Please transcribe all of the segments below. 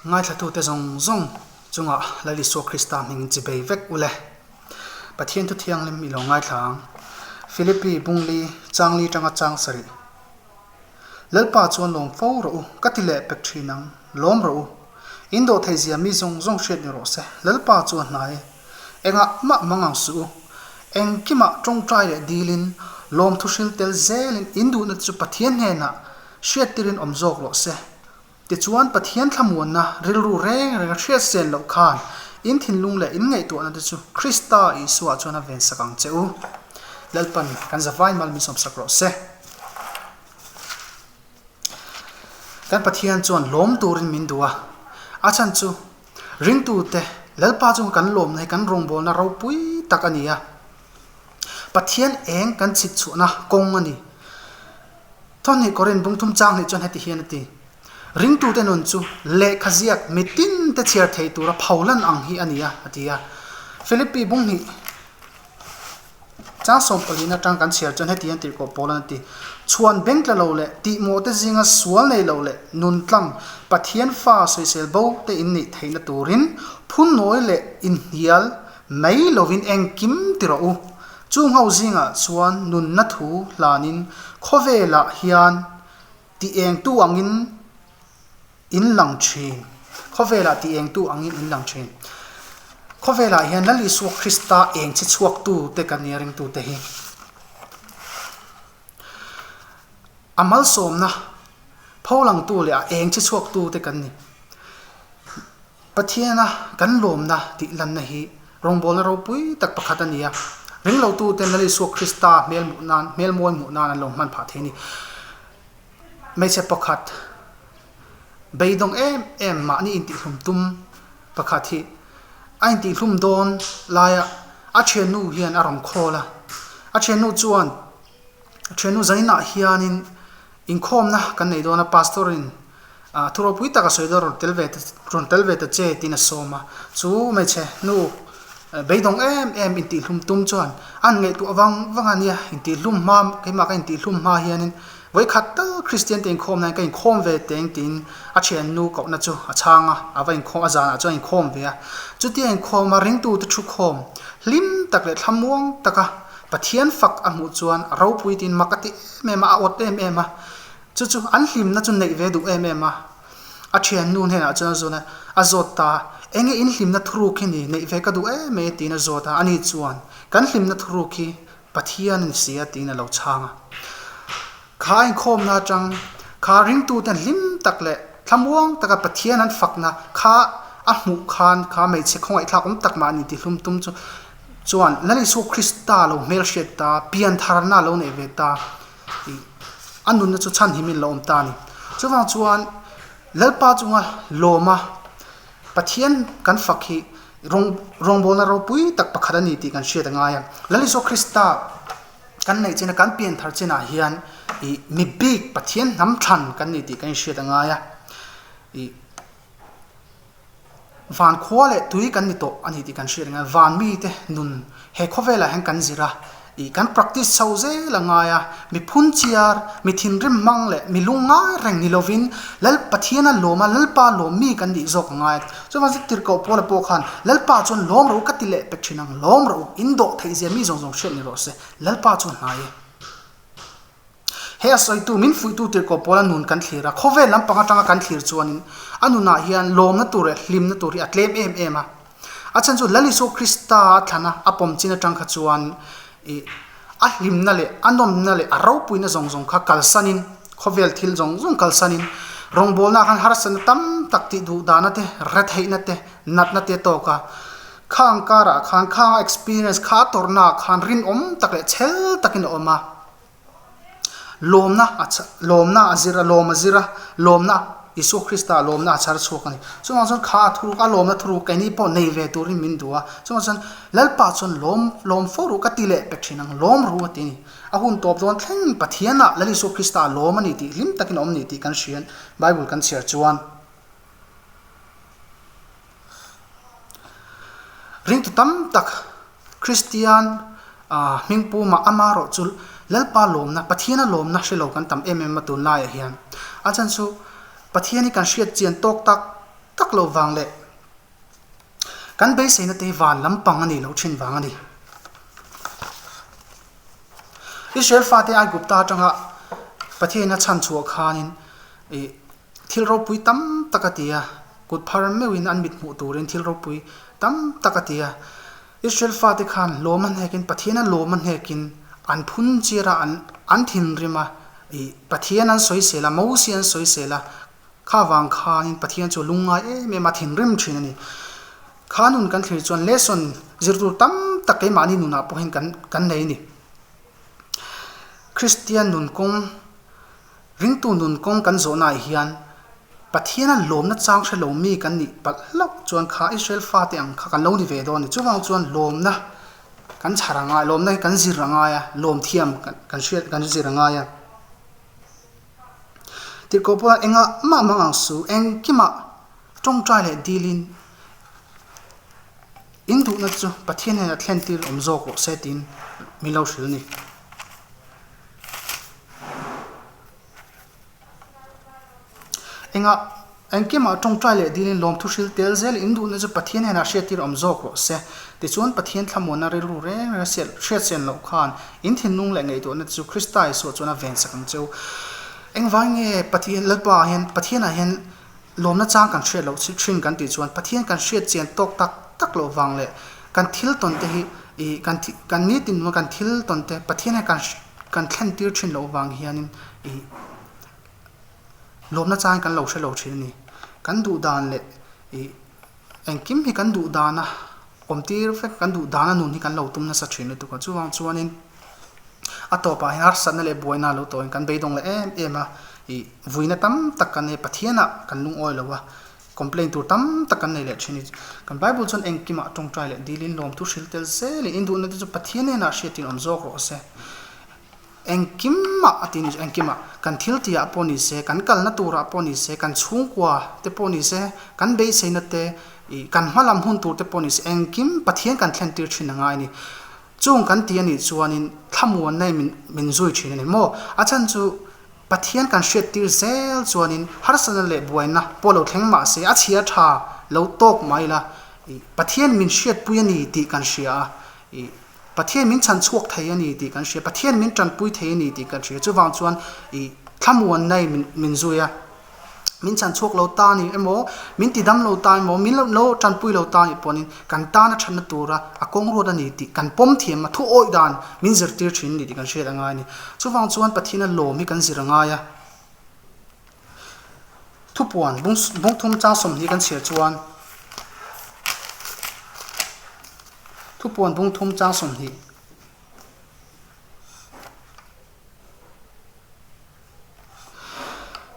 Ngaithlatute zawng zawng chungah Lal Isua Krista hmingin chibei vek ule. Pathian thu thianghlim i lo ngaithla ang. Philippi Bungli Changli tanga chang sarih. Lalpa chuan lawm fo rawh u, ka ti leh pek thin ang, lawm rawh u. In dawh theih zia mi zawng zawng hriat ni rawh se, Lalpa chu a hnai e. Engah mah mang ang suh u. Engkimah tawngtai leh dilin, lawm thuhril tel zelin in duhna chu Pathian hnenah hriattirin awm zawk rawh se. Tichuan Pathian thlamuanna rilru reng renga hriat sen loh khan in thinlung leh in ngaihtuahna te chu Krista Isua chuan a vensak ang che u. Lalpan kan zavai mal min sawmsak rawh se. Kan Pathian chuan lawm turin min duh a, a chhan chu ringtute Lalpa chunga kan lawmna hi kan rawngbawlna ropui tak a ni a. Pathian eng kan chhit chhuahna kawng a ni. Thawhnih Korin bungthum chang hnih chuan heti hian a ti, Ringtute nun chu lehkha ziak mitin te chhiar thei tura pholan ang hi a ni a, a ti a. Philippi bunghnih chang sawmpalina atang kan chhiar chuan heti hian tirhkoh Paulan a ti, Chhuan beng tla lo leh tihmawh te zinga sual nei lo leh nun tlang Pathian fa sawisel bo te in neih theihna turin phunnawi leh inhnial mai lovin engkim ti rawh u. Chung ho zingah chuan nunna thu hlanin khawvelah hian ti engtu angin in lang thin. Khawvelah ti engtu angin in lang thin. Khawvelah hian Lal Isua Krista eng chhe chhuaktu te kan nia ringtute hi. A malsawmna pholangtu leh a eng chhe chhuaktu te kan ni. Pathiana kan lawmna tih lanna hi rawngbawlna ropui tak pakhat a ni a, ringlotuten Lal Isua Krista hmel hmuh nan, hmel mawi hmuh nan an lo hman phah thei a ni. Hmeichhe pakhat beidawng em em mahni intihhlum tum pakhat hi a intihhlum dawn laia a thiannu hian a rawn call a, a thiannu chuan a thiannu zaninah hianin inkhawmna kan nei dawn a, pastor in Ah thu ropui tak a sawi dawn rawn tel ve ta rawn tel ve ta che tiin a sawm a, chu hmeichhe hnu beidawng em em intihhlum tum chuan an ngaihtuah vang vang a nia, intihhlum hma keimah ka intihhlum hma hianin vawikhat tal Kristian te inkhawm nan ka inkhawm ve teng tiin a thiannu kohna chu a chhang a, a va inkhawm a zanah chuan a inkhawm ve a, chutia inkhawm a ringtute thukhawm hlim tak leh thlamuang taka Pathian fak a hmuh chuan a ropui tiin mak a ti em em a, a awt em em a. Chu chu an hlimna chu neih ve duh em em a, a thiannu hnenah chuan a zawt a, a zawt ta, Enge in hlimna thuruk hi ni, neih ve ka duh em mai tiin a zawt a, ani chuan, Kan hlimna thuruk hi Pathian a ni si a tiin a lo chhang a. Kha inkhawmna atang kha ringtuten hlim tak leh thlamuang taka Pathian an fakna kha a hmuh khan kha hmeichhe khawngaihthlak awm tak mahni tihlum tum chu chuan Lal Isua Krista lo hmelhriat ta, piantharna a lo neih ve ta. Tih a nunna chu chhan himin lo awm ta a ni. Chuvang chuan Lalpa chunga lawma Pathian kan fak hi rawng rawngbawlna ropui tak pakhat a ni tih kan hriat a ngai a. Lal Isua Krista kan neih china kan pian thar chinah hian ih mi bik Pathian hnam thlan kan ni tih kan inhriat a ngai a. Ih Van khua leh tui kan ni tawh a ni tih kan hriat ang a, van mite nun he khawvelah hian kan zir a, ih kan practice chho zel a ngai a, mi phunchiar, mi thinrim hmang leh mi lung ngai reng ni lovin Lal Pathiana lawma Lalpa lawm mi kan nih zawk a ngai a. Chuvang chu tirhkoh Paula pawh khan Lalpa chuan lawm rawh u ka ti leh pek thin ang, lawm rawh u, in dawh theih zia mi zawng zawng hriat ni rawh se, Lalpa chu a hnai e. He a sawitu, min fuihtu tirhkoh pawl a nun kan thlir a, khawvel lampang atanga kan thlir chuanin a nunah hian lawmna tur leh hlimna tur hi a tlem em em a. A chhan chu Lal Isua Krista a thlan a, a pawm chin atang kha chuan ih a hlimna leh a nawmna leh a ropuina zawng zawng kha kalsanin, khawvel thil zawng zawng kalsanin rawngbawlnaah khan harsatna tam tak tih duh dahna te, retheihna te, natna te a tawk a. Khang karah khan khang a experience kha a tawrhnaah khan rinawm tak leh chhel takin a awm a. Lawmna a lawmna a zir a, lawm a zir a, lawmna Isua Krista lawmna a chhar chhuak a ni. Chuvang chuan kha a thuruk a lawmna thuruk keini pawh nei ve turin min duh a. Chuvang chuan Lalpa chuan lawm lawm fo ru ka ti leh pek thin ang, lawm ru a ti a ni. A hun tawp dawn thleng Pathianah Lal Isua Krista a lawm a ni tih hlim takin a awm ni tih kan hrian Bible kan chhiar chuan. Ringtu tam tak Kristian hmingpuma ama rawh chu Lalpa lawmna, Pathiana lawmna hre lo kan tam em em a tunlaiah hian. A chhan chu Pathian hi kan hriat chian tawk tak tak loh vang leh kan beiseina te hi van lampang a nih loh thin vang a ni. Israel fate Aigupta atanga Pathian a chhan chhuah khanin ih thil ropui tam tak a ti a, kut phar meuhin an mit hmuh turin thil ropui tam tak a ti a. Israel fate khan lawm a hnekin Pathian a lawm a hnekin an phun chiar a, an an thinrim a, ih Pathian an sawisel a, Mosia an sawisel a, Kha vang khanin Pathian chu lungngai em em a thinrim thin a ni. Kha nun kan thlir chuan lesson zir tur tam tak keimahni nunah pawh hian kan kan nei a ni. Kristian nun kawng, ringtu nun kawng kan zawhnaah hian Pathiana lawmna chang hre lo mi kan nih palh hlauh chuan kha Israel fate ang kha kan lo ni ve dawn a ni. Chuvang chuan lawmna kan chhar a ngai, lawmna hi kan zir a ngai a, lawm thiam kan hriat kan zir a ngai a. Tirhkoh pawh engah mah mang ang su, engkimah tawngtai leh dilin in duhna chu Pathian hnenah thlen tir awm zawk rawh se tiin min lo hrilh a ni. Engah Engkimah tawngtai leh dilin lawmthu hril tel zel in duhna chu Pathian hnenah hriattir awm zawk rawh se. Tichuan Pathian thlamuanna rilru reng reng hriat sen loh khan in thinlung leh ngaihtuahna chu Krista Isua chuan a vensak ang cheu. Engvang nge Pathian Lalpa ah hian Pathianah hian lawmna chang kan hriat loh thin kan tih chuan Pathian kan hriat chian tawk tak tak loh vang leh kan thil tawn te hi ih kan kan nitin nuna kan thil tawn te Pathian hian kan kan thlen tir thin loh vang hianin ih Lawmna chang kan lo hre lo thin a ni. Kan duh dan leh ih engkim hi kan duh dana awm tir vek, kan duh dana nun hi kan lo tum nasa thin lutuk a. Chuvang chuanin a tawpah hian harsatna leh buaina lo tawhin kan beidawng leh em em a, ih vuina tam tak kan nei a, Pathianah kan lungawi lo a, complain tur tam tak kan nei leh thin a ni. Kan Bible chuan engkimah tawngtai leh dilin lawmthu hril tel zelin induhna te chu Pathian hnenah hriatin awm zawk rawh se. Engkimah a ti ni chu, engkimah, kan thil tihah pawh ni se, kan kalna turah pawh ni se, kan chhungkua te pawh ni se, kan beiseina te, ih kan hma lam hun tur te pawh ni se, engkim Pathian kan thlen tir thin a ngai a ni. Chung kan ti a nih chuanin thlamuanna in min min zui thin a ni maw? A chhan chu Pathian kan hriat tir zel chuanin harsatna leh buaina pawh lo thleng mah se a chhia tha lo tawk mai la, ih Pathian min hriatpui a ni tih kan hria a, ih Pathian min chhan chhuak thei a ni tih kan hria, Pathian min tanpui thei a ni tih kan hria. Chuvang chuan ih thlamuanna in min min zui a, min chhan chhuak lo ta ni emaw, min ti dam lo ta emaw, min lo lo tanpui lo ta nih pawhin kan tana thatna tura a kawng ruat a ni tih kan pawm thiam a, thu awih dan min zirtir thin a ni tih kan hriat a ngai a ni. Chuvang chuan Pathiana lawm hi kan zir a ngai a. Thupuan bung bungthum chang 20 kan chhiar chuan Thupuan bungthum chang 20.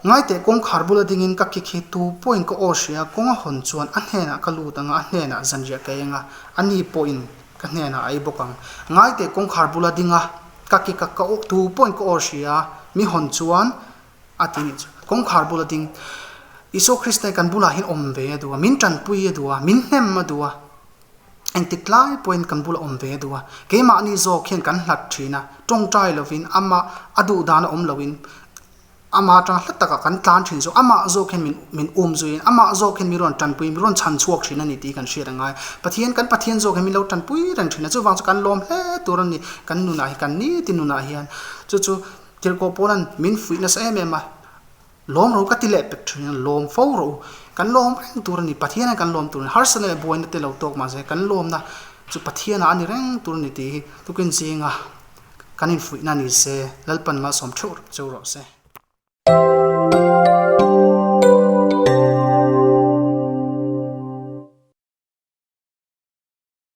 Ngaiteh kawngkhar bula dingin ka kik hi tu pawhin ka aw hria kawng a hawn chuan a hnenah ka lut ang a, a hnenah zanriah ka eng a, a ni pawhin ka hnenah a ei bawk ang. Ngaiteh kawngkhar bula dinga ka kik a, ka aw tu pawhin ka aw hria mi hawn chuan A ti nih chu. Kawngkhar bula ding Isua Krista hi kan bulah hian awm ve a duh a, min tanpui a duh a, min hnem a duh a, engtik lai pawhin kan bula awm ve a duh a. Keimahni zawk hian kan hlat thin a, tawngtai lovin amah a duh dan a awm loin amah atanga hla takah kan tlan thin zawk, amah zawk hian min min um zuiin amah zawk hian min rawn tanpui, min rawn chhan chhuak thin a ni tih kan hriat a ngai. Pathian kan Pathian zawk hian min lo tanpui reng thin a, chuvang chu kan lawm hle tur a ni kan nunah hi kan nitin nunah hian chu chu Tirhkoh Paula'n min fuih nasa em em a, Lawm rawh u ka ti leh pek thin a, lawm fo rawh u. Kan lawm reng tur a ni, Pathiana kan lawm tur a ni. Harsatna leh buaina te lo tawk mahse kan lawmna chu Pathianah a ni reng tur a ni tih hi tukin zinga kan infuihna ni se, Lalpan malsawm theuh cheu rawh se.